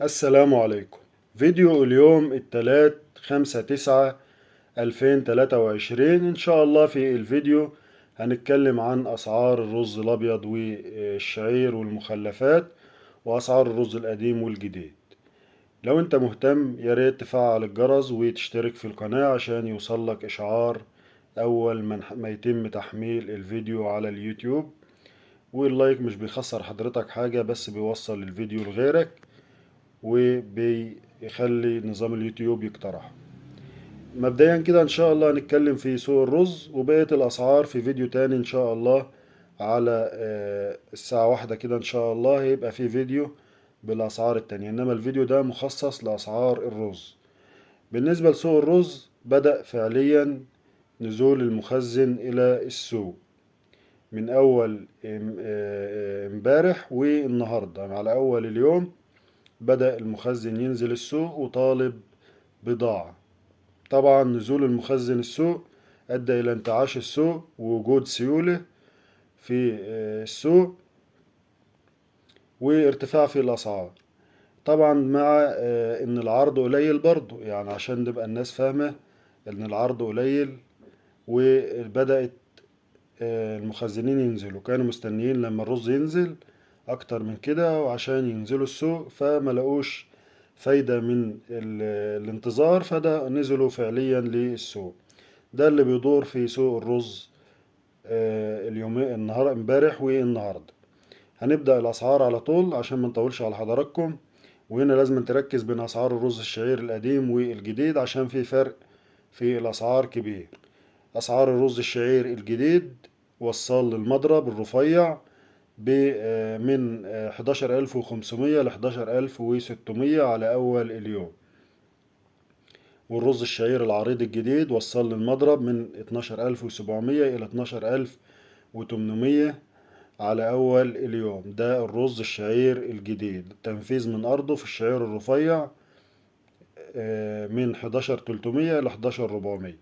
السلام عليكم. فيديو اليوم الثلاث 5/9/2023. إن شاء الله في الفيديو هنتكلم عن أسعار الرز الأبيض والشعير والمخلفات وأسعار الرز القديم والجديد. لو أنت مهتم ياريت تفعل الجرس وتشترك في القناة عشان يوصلك إشعار أول ما يتم تحميل الفيديو على اليوتيوب. واللايك مش بيخسر حضرتك حاجة، بس بيوصل الفيديو لغيرك وبيخلي نظام اليوتيوب يقترحه. مبدئيا كده ان شاء الله هنتكلم في سوق الرز وبقية الاسعار في فيديو تاني ان شاء الله على الساعة 1 كده ان شاء الله هيبقى في فيديو بالاسعار التانية، انما الفيديو ده مخصص لاسعار الرز. بالنسبة لسوق الرز بدأ فعليا نزول المخزن الى السوق من اول امبارح والنهاردة على اول اليوم بدأ المخزن ينزل السوق وطالب بضاعة. طبعا نزول المخزن السوق أدى إلى انتعاش السوق ووجود سيولة في السوق وارتفاع في الأسعار. طبعا مع إن العرض قليل برضو، عشان نبقى الناس فاهمة إن العرض قليل، وبدأت المخزنين ينزلوا. كانوا مستنيين لما الرز ينزل أكتر من كده وعشان ينزلوا السوق، فما لقوش فايدة من الانتظار، فده نزلوا فعليا للسوق. ده اللي بيدور في سوق الرز، اليومين، النهار امبارح والنهارده. هنبدأ الأسعار على طول عشان ما نطولش على حضراتكم. وهنا لازم تركز بين أسعار الرز الشعير القديم والجديد عشان في فرق في الأسعار كبير. أسعار الرز الشعير الجديد وصل للمضرب الرفيع من حداشر ألف وخمسمية لحداشر ألف وستمية على أول اليوم. والرز الشعير العريض الجديد وصل للمضرب من 12700 إلى 12800 على أول اليوم. ده الرز الشعير الجديد التنفيذ من أرضه في الشعير الرفيع، من حداشر تلتمية لحداشر ربعمية،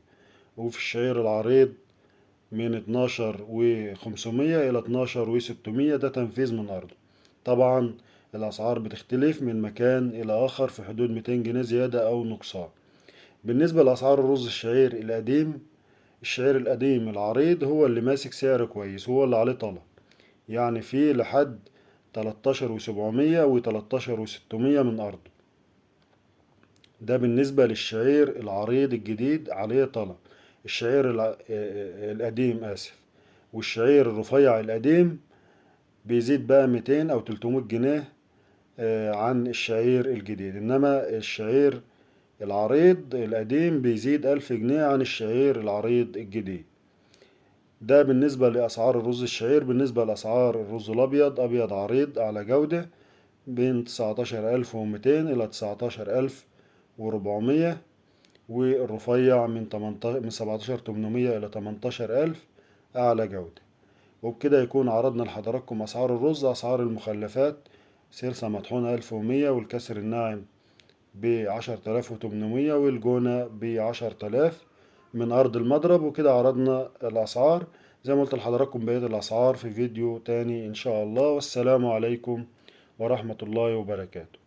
وفي الشعير العريض من اتناشر وخمسمية إلى اتناشر وستمية، ده تنفيذ من أرضه. طبعا الأسعار بتختلف من مكان إلى آخر في حدود 200 جنيه زيادة أو نقصان. بالنسبة لأسعار الرز الشعير القديم، الشعير القديم العريض هو اللي ماسك سعر كويس، هو اللي عليه طلب، فيه لحد تلتاشر وسبعمية وتلتاشر وستمية من أرضه. ده بالنسبة للشعير العريض الجديد عليه طلب. الشعير القديم آسف، والشعير الرفيع القديم بيزيد بقى 200 أو 300 جنيه، عن الشعير الجديد، إنما الشعير العريض القديم بيزيد 1000 جنيه عن الشعير العريض الجديد. ده بالنسبة لأسعار الرز الشعير. بالنسبة لأسعار الرز الأبيض، أبيض عريض على جودة، بين 19200 إلى 19400، والرفيع من سبعتاشر تمنمية إلى تمنتاشر ألف أعلى جودة. وبكده يكون عرضنا لحضراتكم أسعار الرز. أسعار المخلفات سلسة مطحونة ألف ومية، والكسر الناعم بعشرة آلاف وتمنمية، والجونة بعشرة آلاف من أرض المضرب. وكده عرضنا الأسعار زي ما قلت لحضراتكم. بقية الأسعار في فيديو تاني إن شاء الله. والسلام عليكم ورحمة الله وبركاته.